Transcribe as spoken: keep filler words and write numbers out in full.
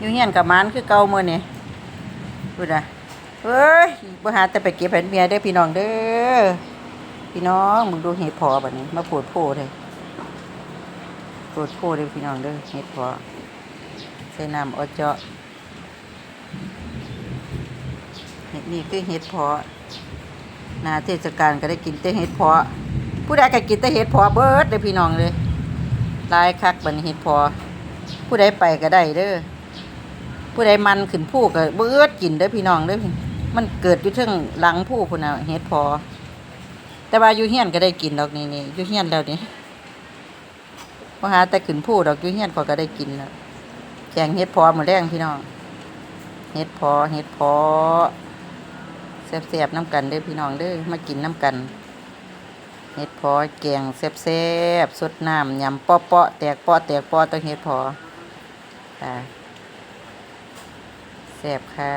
อยู่เฮียนก็หมานคือเก่ามื้อนี้ พุ้นน่ะ เอ้ย บ่หาแต่ไปเก็บให้เมียเด้อพี่น้องเด้อ พี่น้อง มึงดูเห็ดผอบัดนี้ มาโพดโพเด้อ โพดโพเด้อพี่น้องเด้อ เห็ดผอ ใส่น้ำออเจาะ เห็ดนี่คือเห็ดผอ หน้าเทศกาลก็ได้กินแต่เห็ดผอ ผู้ใดก็กินแต่เห็ดผอเบิดเด้อพี่น้องเด้อ หลายคักบัดนี้เห็ดผอ ผู้ใดไปก็ได้เด้อ ผู้ใดมันขึ้นภูก็บ่อึดกินเด้อพี่น้องเด้อ มันเกิดอยู่เทิงหลังภูพุ้นน่ะ เห็ดผอ แต่ว่าอยู่เฮียนก็ได้กินดอกนี่ๆ อยู่เฮียนแล้วนี่ บ่หาแต่ขึ้นภูดอก อยู่เฮียนข้อยก็ได้กินแล้ว แกงเห็ดผอมื้อแลงพี่น้อง เห็ดผอ เห็ดผอ แซ่บๆ นำกันเด้อพี่น้องเด้อ มากินนำกัน เห็ดผอแกงแซ่บๆ สดน้ำ ยำเปาะๆ แตกเปาะแตกเปาะ ต้องเห็ดผอ ค่ะ แซ่บค่ะ